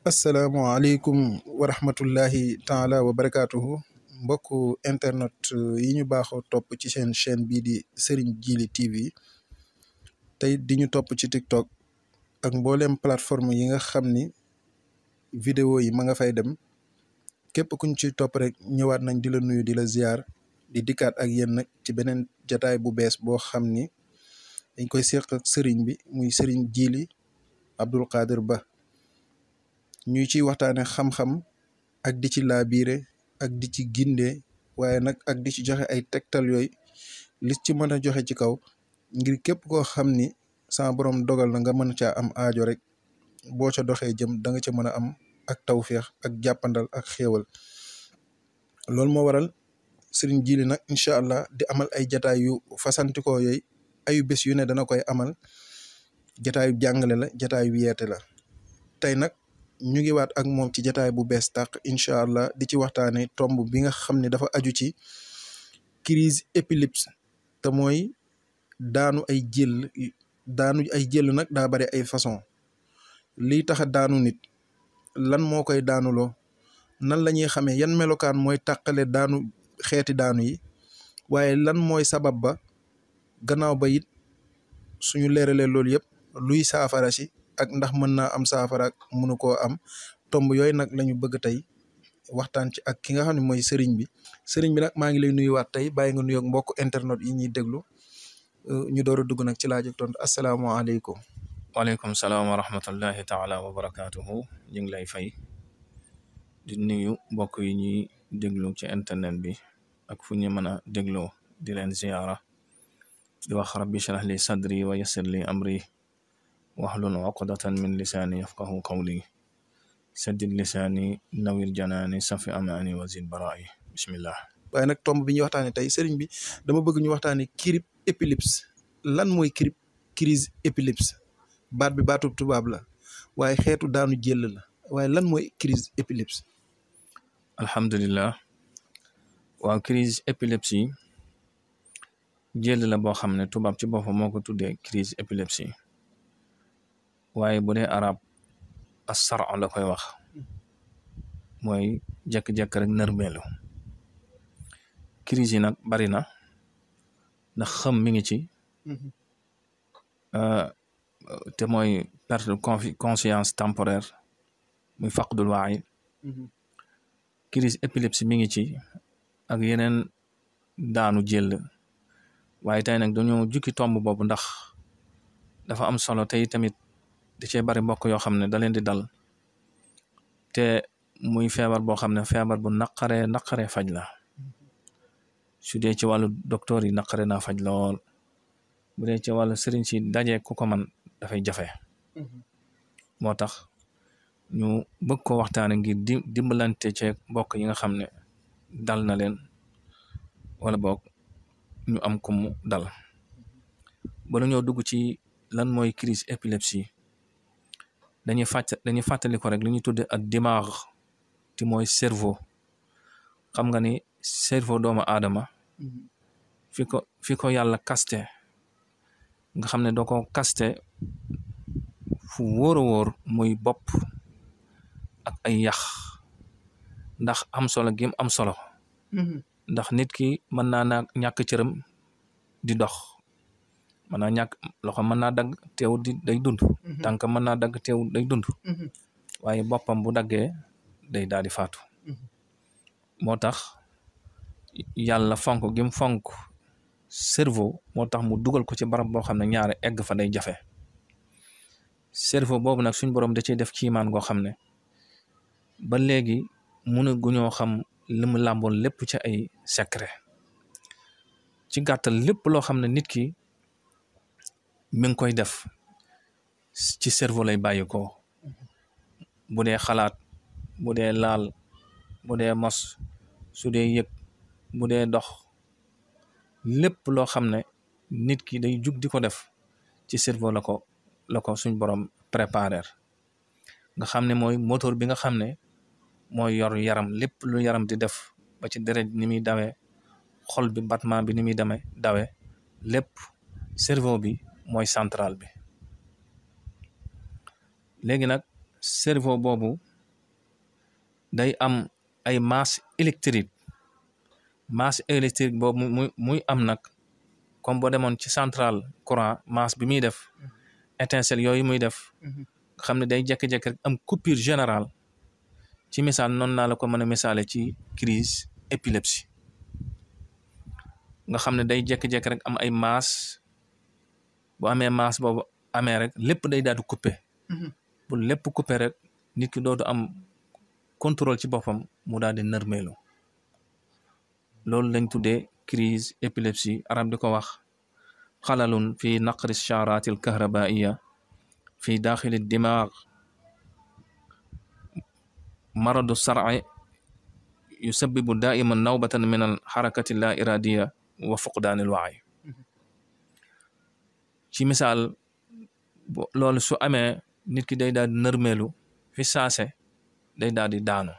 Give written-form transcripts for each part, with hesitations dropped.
asalaamaaleykum wa rahmatullahi taala wa barakaatuhu mbokku internet yi ñu baaxoo topp ci seen chaîne bii di Serigne Djily TV tey di ñu topp ci TikTok ak mbooleem plateforme yi nga xam ni vidéo yi ma nga fay dem képp kuñ ci topp rek ñëwaat nañ di la nuyu di la ziar di dikkaat ak yéen nag ci beneen jataay bu bees boo xam ni dañ koy seq ak sëriñ bi muy Serigne Djily Abdou Qadir Ba ñuy ciy waxtaane xam-xam ak di ci laabiire ak di ci gindee waaye nag ak di ci joxe ay tegtal yooyu li ci mën a joxe ci kaw ngir képp koo xam ni sama borom dogal na nga mën caa am aajo rek boo ca doxee jëm da nga ca mën a am ak tawféex ak jàppandal ak xéewal loolu moo waral Serigne Djily nag incha allah di amal ay jataay yu fasantikoo yooyu ayu bés yu ne dana koy amal jataayu jàngale la jataayu yeete la tey nag ñu ngi waat ak moom ci jataay bu bees tàq incha allah di ci waxtaane tomb bi nga xam ne dafa aju ci crise épilepsie te mooy daanu ay jël nag daa bari ay façon liy tax a daanu nit lan moo koy daanuloo nan la ñuy xamee yan melokaan mooy tàqale daanu xeeti daanu yi waaye lan mooy sabab ba gannaaw ba it suñu leeralee loolu yëpp luy saafara si ak ndax mën naa am saafara ak mënu koo am tomb yooyu nag la ñu bëgg tey waxtaan ci ak ki nga xam ne mooy sëriñ bi nag maa ngi lay nuyuwaat tey bàyyi nga nuyoog mbokk internet yi ñuy déglu ñu door a dugg nag ci laaj ak tontu asalaamaaleykum. waaleykum salaam wa rahmatullahi taala wa barakaatuhu ñu ngi lay fay di nuyu mbokk yi ñuy déglu ci internet bi ak fu ñu mën a dégloo di leen ziyaara di wax rabbi shrah li sadri wa yassir li amri wahlul uqdatan min lisaani yafqahu qawli saddid lisaani nawil janaani safi amaani wa zid baraa'i bismillah. waaye nag tomb bi ñuy waxtaane tey sëriñ bi dama bëgg ñu waxtaane épilepsie lan mooy crise épilepsie baat bi baatu tubaab la waaye xeetu daanu jël la waaye lan mooy crise épilepsie. alhamdulillah waaw crise épilepsie jël la boo xam ne tubaab ci boppam moo ko tuddee crise épilepsie waaye bu dee arab as-sar la koy wax mooy jekk-jekk rek nërmeelu crise yi nag bari na ndax xam mi ngi ci te mooy perte de conscience temporaire muy faqdul wa'i crise épilepsie mi ngi ci ak yeneen daanu jël waaye tey nag dañoo jukki tomb boobu ndax dafa am solo tey tamit da cee bari mbokk yoo xam ne da leen di dal te muy feebar boo xam ne feebar bu naqaree faj la su dee ci wàllu docteur yi naqare naa faj lool bu dee ci wàllu sëriñ si dajee ku ko man dafay jafe moo tax ñu bëgg ko waxtaane ngir dimbalante ci mbokk yi nga xam ne dal na leen wala boog ñu am ku mu dal bala ñoo dugg ci lan mooy crise épilepsie dañuy fàttali ko rek li ñuy tudde ak dimaag ti mooy cerveau xam nga ni cerveau doomu aadama fi ko yàlla kaste nga xam ne doo ko kaste fu wóor a wóor muy bopp ak ay yax ndax am solo gim am solo ndax nit ki mën naa ñàkk cëram di dox mën naa ñàkk loxo mën naa dagg teewul day dund tànk mën naa dagg teewul day dund waaye boppam bu daggee day daal di faatu moo tax yàlla fonk gim fonk cerveau moo tax mu dugal ko ci barab boo xam ne ñaare egg fa day jafe cerveau boobu nag suñ borom da cee def kiimaan goo xam ne ba léegi mënu guñoo xam li mu làmboon lépp ci ay secret ci gàttal lépp loo xam ne nit ki mi ngi koy def ci cerveau lay bàyyi ko bu dee xalaat bu dee laal bu dee mos su dee yëg bu dee dox lépp loo xam ne nit ki day jug di ko def ci cerveau la ko suñ borom préparer nga xam ne mooy moteur bi nga xam ne mooy yor yaram lépp lu yaram di def ba ci deret ni muy dawee xol bi battement bi ni muy dawee lépp cerveau bi mooy central bi léegi nag cerveau boobu day am ay masse électrique boobu muy am nag comme boo demoon ci centrale courant masse bi muy def étincelle yooyu muy def nga xam ne day jékki-jékki rek am coupure générale ci misaal noonu naa la ko mën a misaale ci crise épilepsie nga xam ne day jékki-jékki rek am ay masse bu amee masse boobu amee rek lépp day daal di coupé bu lépp coupé rek nit ki dootu am contrôle ci boppam mu daal di nërmeelu loolu lañ tuddee crise épilepsie arab di ko wax xalalun fi naqri charati al kahrabaiya fi daaxili dimaag maradu sarci yusabibu daiman nawbatan min al xarakati la iradiya wa fuqdaani al waay ci misaal loolu su amee nit ki day daal di nërmeelu fi saase day daal di daanu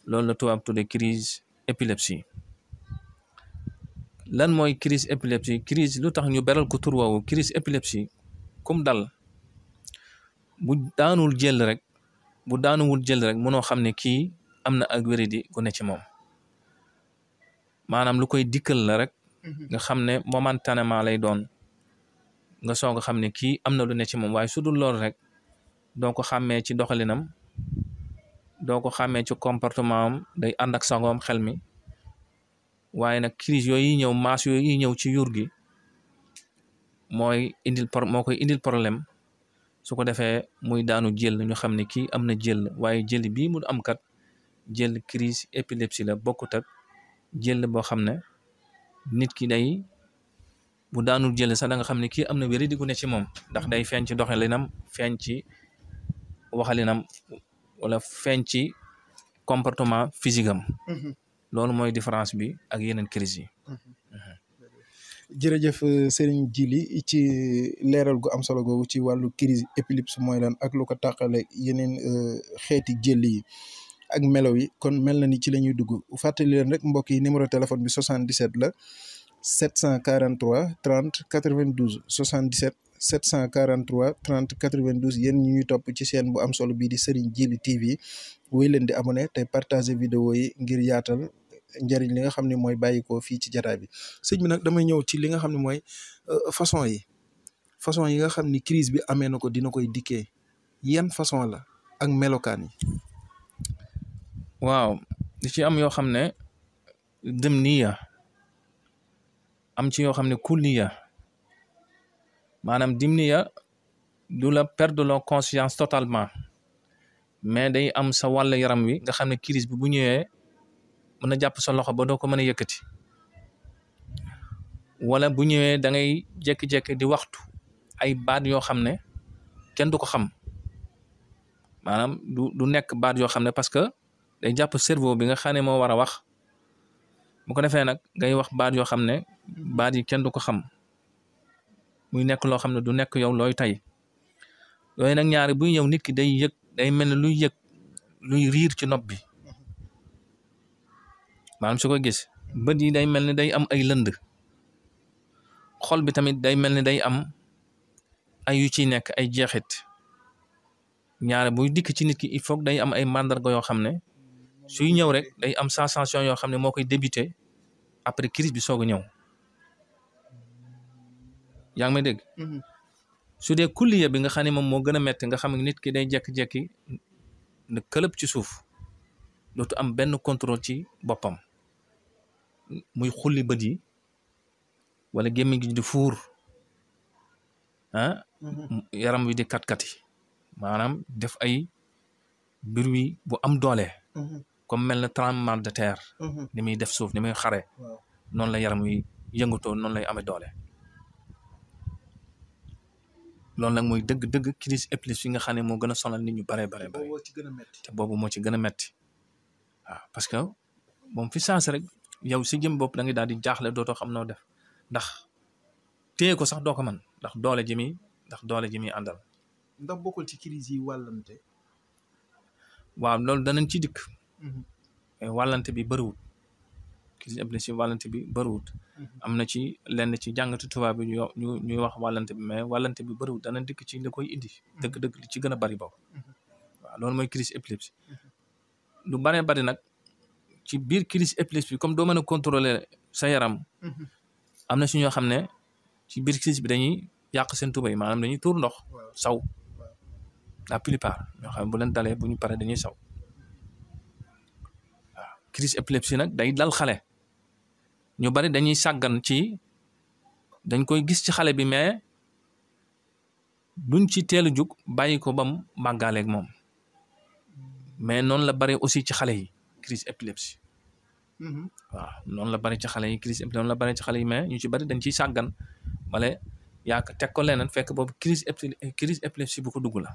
loolu la tubaab tuddee crise épilepsie lan mooy crise épilepsie crise lu tax ñu beral ko tur woowu crise épilepsie kum dal bu daanuwul jël rek mënoo xam ne kii am na ak wéradi gu ne ci moom maanaam lu koy dikkal la rek nga xam ne momentanément lay doon nga soog a xam ne kii am na lu ne ci moom waaye su dul loolu rek doo ko xàmmee ci doxalinam doo ko xàmmee ci comportement am day ànd ak sagoom xel mi waaye nag crise yooyu ñëw maas yooyu ñëw ci yuur gi moo koy indil problème su ko defee muy daanu jël ñu xam ne kii am na jël waaye jël bii mu am kat jël crise épilepsie la bokkut ak jël boo xam ne nit ki day bu daanul jël sax da nga xam ne kii am na wéri digu ne ci moom ndax day feeñ ci doxalinam feeñ ci waxalinam wala feeñ ci comportement physique am loolu mooy différence bi ak yeneen crise yi jërëjëf Serigne Djily ci leeral gu am solo googu ci wàllu crise épilepsie mooy lan ak lu ko tàqale yeneen xeeti jël yi ak melo yi kon mel na ni ci la ñuy dugg fàttali leen rek mbokk yi numéro téléphone bi 77 la 743 30 92 77 743 30 92 yéen ñi ñuy topp ci chaîne bu am solo bii di Serigne Djily TV wéy leen di abonné tey partager vidéo yi ngir yaatal njëriñ li nga xam ne mooy bàyyikoo fii ci jataay bi sëñ bi nag damay ñëw ci li nga xam ne mooy façon yi nga xam ni crise bi amee na ko dina koy dikkee yan façon la ak melokaan yi. waaw di ci am yoo xam ne dimniya am ci yoo xam ne kulliya maanaam dimniya du la perdre la conscience totalement mais day am sa wàll yaram wi nga xam ne crise bi bu ñëwee mën na jàpp sa loxo ba doo ko mën a yëkkati wala bu ñëwee da ngay jékki-jékki di waxtu ay baat yoo xam ne kenn du ko xam maanaam du nekk baat yoo xam ne parce que day jàpp cerveau bi nga xam ne moo war a wax bu ko defee nag ngay wax baat yoo xam ne baat yi kenn du ko xam muy nekk loo xam ne du nekk yow looy tay yooyu nag ñaari buy ñëw nit ki day yëg day mel ne luy riir ci nopp bi maanaam su ko gis bët yi day mel ni day am ay lënd xol bi tamit day mel ni day am ay yu ciy nekk ay jeexit ñaare buy dikk ci nit ki il faut day am ay màndarga yoo xam ne suy ñëw rek day am sensation yoo xam ne moo koy débuté après crise bi soog a ñëw yaa ngi may dégg su dee kulliya bi nga xam ne moom moo gën a metti nga xam ne nit ki day jekki-jekki ne këlëb ci suuf dootu am benn contrôle ci boppam muy xulli bët yi wala gémmiñ gi di fuur yaram wi di kat-kati maanaam def ay bruit bu am doole comme mel na tremblement de terre ni muy def suuf ni muy xare noonu la yaram wi yëngatoo noonu lay amee doole loolu nag mooy dëgg crise épilepsie yi nga xam ne moo gën a sonal nit ñu bare te boobu moo ci gën a metti waaw parce que moom fi sens rek yow si jëm bopp da nga daal di jaaxle dootoo xam noo def ndax téye ko sax doo ko mën ndax doole ji muy àndal. ndax bokkul ci crise yi wàllante. waaw loolu danañ ci dikk. wàllante bi bëriwut crise épilepsie wàllante bi bëriwut. am na ci lenn ci jàngatu tubaab bi ñuy wax wàllante bi mais wàllante bi bëriwut danañ dikk ci li koy indi. dëgg li ci gën a bëri boobu. waaw loolu mooy crise épilepsie. lu baree bari nag ci biir crise épilepsie bi comme doo mën a contrôler sa yaram am na si ñoo xam ne ci biir crise bi dañuy yàq seen tubéy maanaam dañuy tuur ndox saw la plupart ñoo xam ne bu leen dalee bu ñu paree dañuy saw waaw crise épilepsie nag day dal xale ñu bari dañuy sàggan ci dañ koy gis ci xale bi mais duñ ci teel a jug bàyyi ko ba mu màggaaleeg moom mais noonu la bari aussi ci xale yi crise épilepsie waaw noonu la bari ci xale yi crise noonu la bari ci xale yi mais ñu ci bari dañ ciy sàggan wala yaa ko teg ko leneen fekk boobu crise épilepsie bu ko dugg la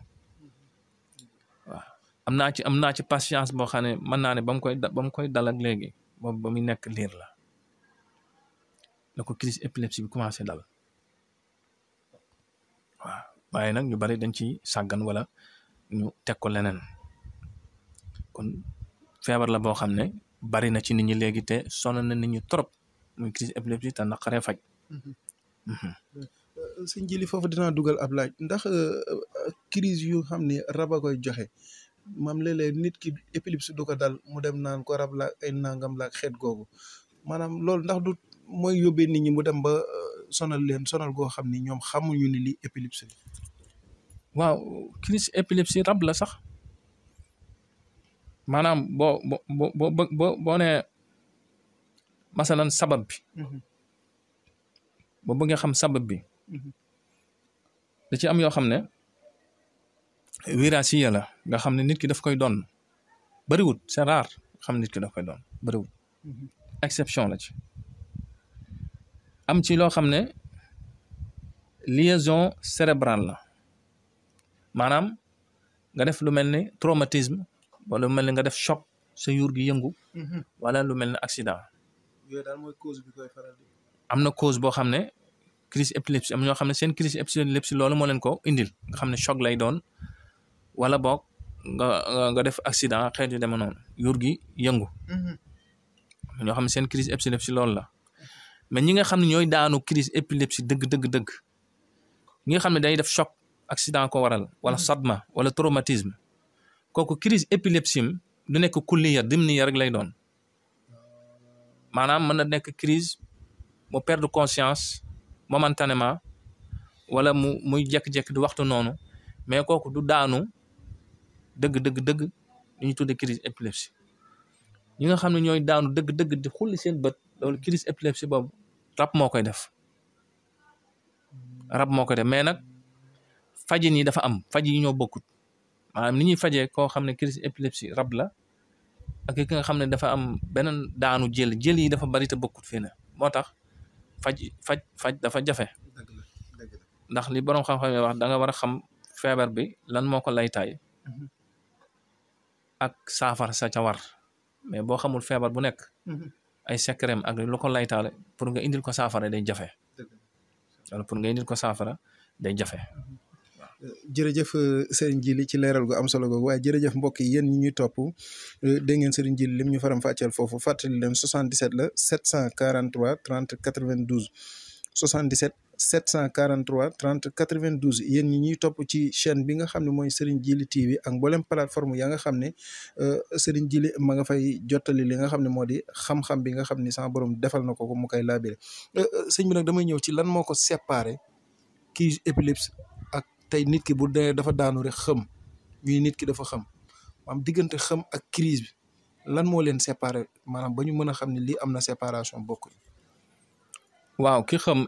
waaw am naa ci patience boo xam ne mën naa ne ba mu koy dal ak léegi boobu ba muy nekk liir la ko crise épilepsie bi commencé dal waaw waaye nag ñu bari dañ ci sàggan wala ñu teg ko leneen kon feebar la boo xam ne bari na ci nit ñi léegi te sonn na nit ñi trop muy crise épilepsie te naqaree faj. sëñ Jili foofu dinaa dugal ab laaj ndax crise yu xam ne rab a koy joxe maam léeg-léeg nit ki épilepsie du ko dal mu dem naan ko rab la ay nangam la xeet googu maanaam loolu ndax du mooy yóbbee nit ñi mu dem ba sonal leen sonal goo xam ni ñoom xamuñu ni li épilepsie la. waaw crise épilepsie rab la sax maanaam boo nee masalan sabab bi. boo bëggee xam sabab bi. da ci am yoo xam ne wiraasiya la nga xam ne nit ki daf koy doon bëriwut c'est rare xam nit ki daf koy doon bëriwut exception la ci am ci loo xam ne liaison cérébrale la maanaam nga def lu mel ni traumatisme wala lu mel ni nga def choc sa yuur gi yëngu wala lu mel ni accident yooyu daal mooy cause bi koy faral di. am na cause boo xam ne crise épilepsie am ñoo xam ne seen crise épilepsie loolu moo leen ko indil nga xam ne choc lay doon wala boog nga def accident xeet yu deme noonu yuur gi yëngu ñoo xam ne seen crise épilepsie loolu la mais ñi nga xam ne ñooy daanu crise épilepsie dëgg ñi nga xam ne day def choc accident ko waral wala sadma wala traumatisme kooku crise épilepsie du nekk kulliya dimniya rek lay doon maanaam mën na nekk crise mu perdre conscience momentanément wala muy jekk-jekk di waxtu noonu mais kooku du daanu dëgg li ñu tuddee crise épilepsie ñi nga xam ne ñooy daanu dëgg di xulli seen bët loolu crise épilepsie boobu rab moo koy def mais nag fajin yi dafa am faj yi ñoo bokkut maanaam ni ñuy fajee koo xam ne crise épilepsie rab la ak ki nga xam ne dafa am beneen daanu jël yi dafa bari te bokkut fii na moo tax faj dafa jafe ndax li boroom xam-xam yi wax da nga war a xam feebar bi lan moo ko laytaay ak saafara sa ca war mais boo xamul feebar bu nekk ay secret ak lu ko laytaale pour nga indil ko saafara day jafe wala pour nga indil ko saafara day jafe. jërëjëf Serigne Djily ci leeral gu am solo googu waaye jërëjëf mbokk yi yéen ñi ñuy topp dégg ngeen Serigne Djily lim ñu faram fàcceel foofu fàttali leen 77 la 743 30 92 77 743 30 92 yéen ñi ñuy topp ci chaîne bi nga xam ne mooy Serigne Djily TV ak mboolem plateforme ya nga xam ne Serigne Djily ma nga fay jottali li nga xam ne moo di xam-xam bi nga xam ne sama borom defal na ko mu koy laabire sëñ bi nag damay ñëw ci lan moo ko séparé kii épilepsie ak tey nit ki bu dee dafa daanu rek xëm ñuy nit ki dafa xëm maanaam diggante xëm ak crise bi lan moo leen séparé maanaam ba ñu mën a xam ne lii am na séparation bokkuñ. waaw ki xëm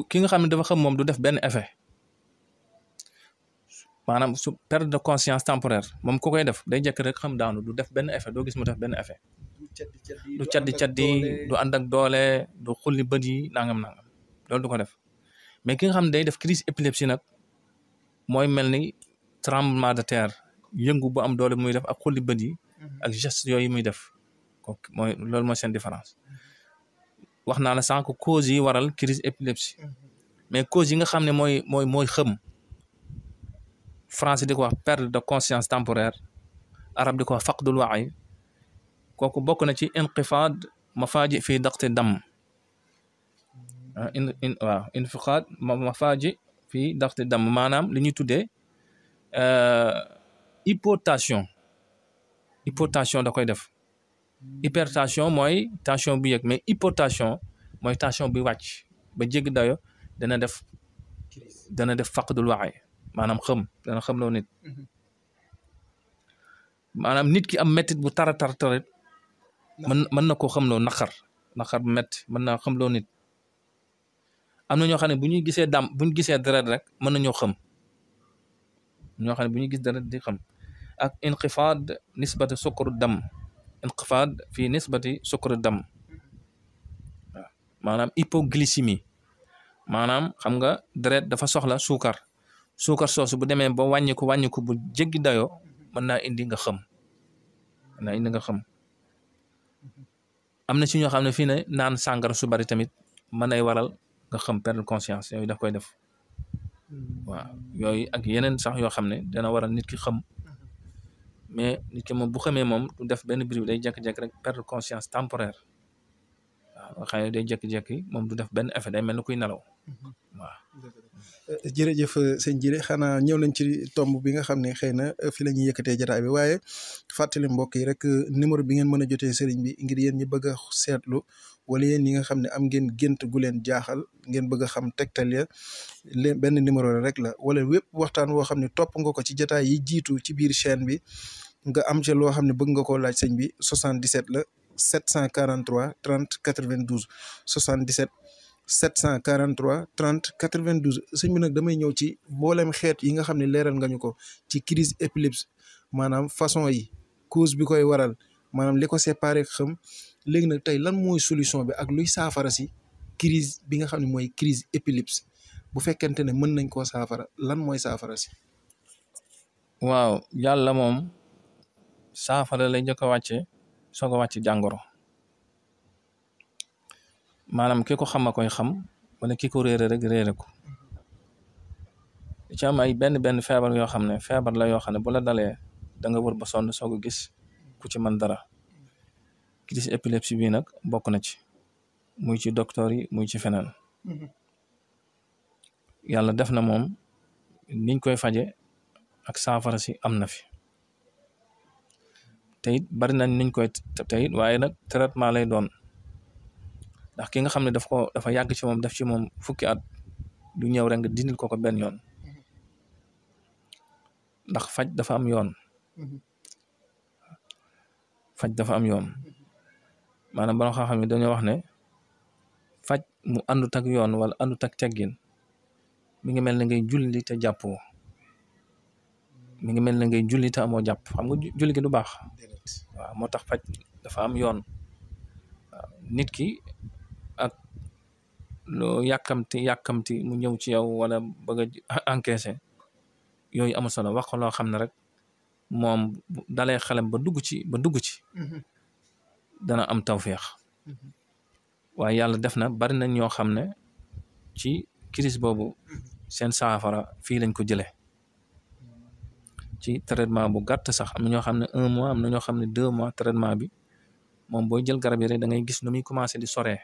ki nga xam ne dafa xam moom du def benn effet maanaam su perte de conscience temporaire moom ku koy def day jekk rek xam daanu du def benn effet doo gis mu def benn effet du caddi du ànd ak doole du xulli bët yi nangam loolu du ko def mais ki nga xam ne day def crise épilepsie nag mooy mel ni tremblement de terre yëngu bu am doole muy def ak xulli bët yi ak geste yooyu muy def kooku loolu mooy seen différence wax naa la sànq cause yi waral crise épilepsie mais cause yi nga xam ne mooy xëm français di ko wax perte de conscience temporaire arab di ko wax faqdul wa'i kooku bokk na ci inqifaad mafaaji fii daqti dam waaw inqifaad mafaaji fii daqti dam maanaam li ñuy tuddee hypotension hypotension da koy def hypertension mooy tension bu yëg mais hypotension mooy tension bi wàcc ba jéggi dayo dana def faqdul waxe maanaam dana xëm loo nit maanaam nit ki am mettit bu tara tarit mën na koo xamloo naqar bu métti mën naa xamloo nit am na ñoo xam ne bu ñu gisee deret rek mën nañoo xam ñoo xam ne bu ñu gis deret di xam ak inqifaad nisbati sukkaru dam inqifaad fii nisbati sukkaru dam waaw maanaam hypoglycémie maanaam xam nga deret dafa soxla suukar soosu bu demee ba wàññiku bu jéggi dayoo mën naa indi nga xam am na ci ñoo xam ne fii ne naan sàngara su bari tamit mën nay waral nga xam perdre conscience yooyu daf koy def waaw yooyu ak yeneen sax yoo xam ne dana waral nit ki xam mais nit ki moom bu xamee moom du def benn bruit day jékki-jékki rek perdre conscience temporaire waaw nga xam ne day jékki-jékki moom du def benn effet day mel ni kuy nelaw waaw. jërëjëf sëñ Jili xanaa ñëw nañ ci tomb bi nga xam ne xëy na fi la ñuy yëkkatee jotaay bi waaye fàttali mbokk yi rek numéro bi ngeen mën a jotee sëriñ bi ngir yéen ñi bëgg a seetlu wala yéen ñi nga xam ne am ngeen gént gu leen jaaxal ngeen bëgg a xam tegtal ya benn numéro rek la wala wépp waxtaan woo xam ne topp nga ko ci jotaay yi jiitu ci biir chaîne bi nga am ci loo xam ne bëgg nga koo laaj sëñ bi 77 la 743 30 92 77 743 30 92 sëñ bi nag damay ñëw ci mboolem xeet yi nga xam ne leeral nga ñu ko ci crise épilepsie maanaam façon yi cause bi koy waral maanaam li ko séparé xam léegi nag tey lan mooy solution bi ak luy saafara si crise bi nga xam ne mooy crise épilepsie bu fekkente ne mën nañ koo saafara lan mooy saafara si. waaw yàlla moom saafara lay njëkk a wàcce soog a wàcc jàngoro maanaam ki ko xam a koy xam wala ki ko réere rek réere ko ci am ay benn feebar yoo xam ne feebar la yoo xam ne bu la dalee da nga wër ba sonn soog a gis ku ci mën dara crise épilepsie bii nag bokk na ci muy ci docteur yi muy ci feneen yàlla def na moom niñ koy faje ak saafara si am na fi te it bari nañ niñ koy te it waaye nag traitement lay doon ndax ki nga xam ne dafa yàgg ci moom def ci moom fukki at du ñëw rek nga dindil ko benn yoon ndax faj dafa am yoon maanaam ba nga xam ne dañoo wax ne faj mu àndut ak yoon wala àndut ak teggin mi ngi mel ne ngay julli te jàppoo mi ngi mel ne ngay julli te amoo jàpp xam nga julli gi du baax waaw moo tax faj dafa am yoon waaw nit ki ak loo yàkkamti mu ñëw ci yow wala bëgg a encaisser yooyu amul solo wax ko loo xam ne rek moom dalee xelam ba dugg ci dana am tawféex waaye yàlla def na bari nañ ñoo xam ne ci crise boobu seen saafara fii lañ ko jëlee ci traitement bu gàtt sax am na ñoo xam ne 1 mois am na ñoo xam ne 2 mois traitement bi moom booy jël garab yi rek da ngay gis nu muy commencé di soree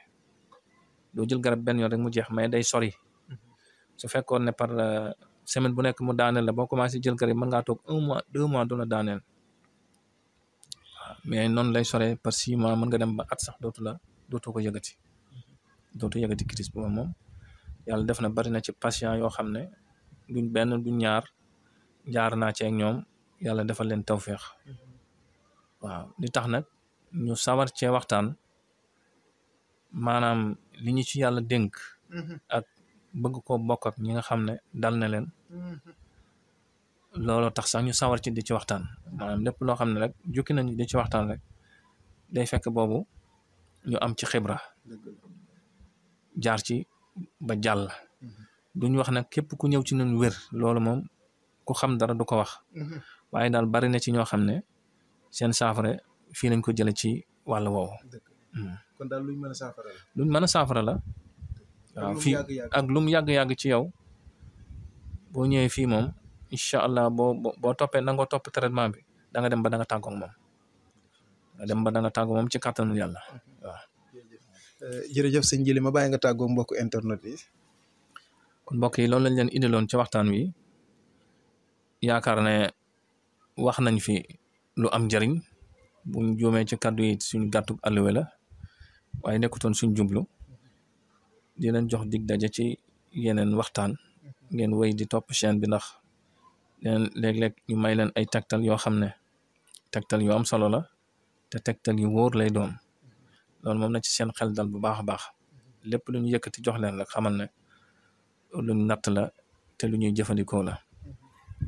doo jël garab benn yoon rek mu jeex mais day sori su fekkoon ne par semaine bu nekk mu daaneel la boo commencé jël garab yi mën ngaa toog 1 mois 2 mois du la daaneel waaw mais noonu lay soree par 6 mois mën nga dem ba at sax dootoo ko yëgati crise boobu moom yàlla def na bari na ci patient yoo xam ne duñ benn duñ ñaar jaar naa ci ak ñoom yàlla defal leen tawféex waaw li tax nag ñu sawar cee waxtaan maanaam li ñu ci yàlla dénk ak bëgg ko bokk ak ñi nga xam ne dal na leen looloo tax sax ñu sawar ci di ci waxtaan maanaam lépp loo xam ne rek jukki nañu di ci waxtaan rek day fekk boobu ñu am ci xibra jaar ci ba jàll duñ wax nag képp ku ñëw ci ñun wér loolu moom ku xam dara du ko wax waaye daal bari na ci ñoo xam ne seen saafara fii lañ ko jële ci wàll woowu kon daal luñ mën a saafara la la waaw fii ak lu mu yàgg-yàgg ci yow boo ñëwee fii moom incha allah boo toppee nangoo topp traitement bi da nga dem ba da nga tàggoog moom ci kàttanu yàlla waaw jërëjëf sëñ Jili ma bàyyi nga tàggoog mbokku internet yi kon mbokk yi loolu lañ leen indiloon ci waxtaan wi yaakaar ne wax nañ fi lu am njëriñ buñ juumee ci kàddu yi suñ gàttuk àlluwe la waaye nekkutoon suñ jublu di leen jox dig daje ci yeneen waxtaan ngeen wéy di topp chaîne bi ndax leen léeg-léeg ñu may leen ay tegtal yoo xam ne tegtal yu am solo la te tegtal yu wóor lay doon loolu moom na ci seen xel dal bu baax a baax lépp lu ñu yëkkati jox leen rek xamal ne lu ñu natt la te lu ñuy jëfandikoo la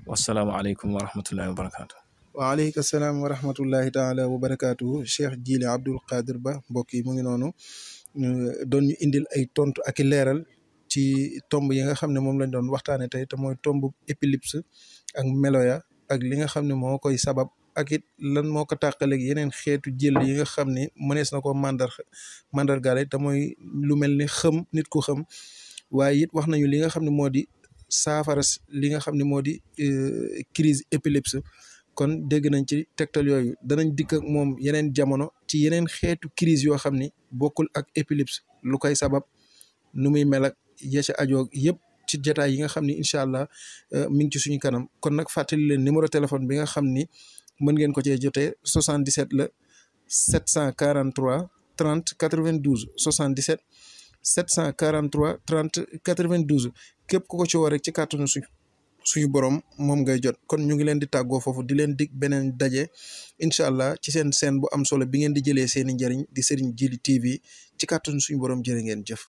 wasalaamaaleykum wa rahmatullahi wa barakaatu. waaleykum salaam wa rahmatullahi taala wa barakaatu. Cheikh Djily Abdou Qadir Ba mbokk yi mu ngi noonu doon ñu indil ay tontu ak i leeral ci tomb yi nga xam ne moom lañ doon waxtaane tey te mooy tomb épilepsie ak melo ya ak li nga xam ne moo koy sabab ak it lan moo ko tàqaleeg yeneen xeetu jël yi nga xam ne mënees na ko mandargaale te mooy lu mel ni xëm nit ku xëm waaye it wax nañu li nga xam ne moo di saafara li nga xam ne moo di crise épilepsie kon dégg nañ ci tegtal yooyu danañ dikk ak moom yeneen jamono ci yeneen xeetu crise yoo xam ni bokkul ak épilepsie lu koy sabab nu muy mel ak ya ca ajoog yëpp ci jotaay yi nga xam ni incha allah mi ngi ci suñu kanam kon nag fàttali leen numéro téléphone bi nga xam ni mën ngeen ko cee jotee 77 la 743 30 92 77 743 30 92 képp ku ko ci woo rek ci kàttanu suñu borom moom ngay jot kon ñu ngi leen di tàggoo foofu di leen dig beneen daje incha allah ci seen bu am solo bi ngeen di jëlee seeni njëriñ di Serigne Djily TV ci kàttanu suñu borom jërë ngeen jëf.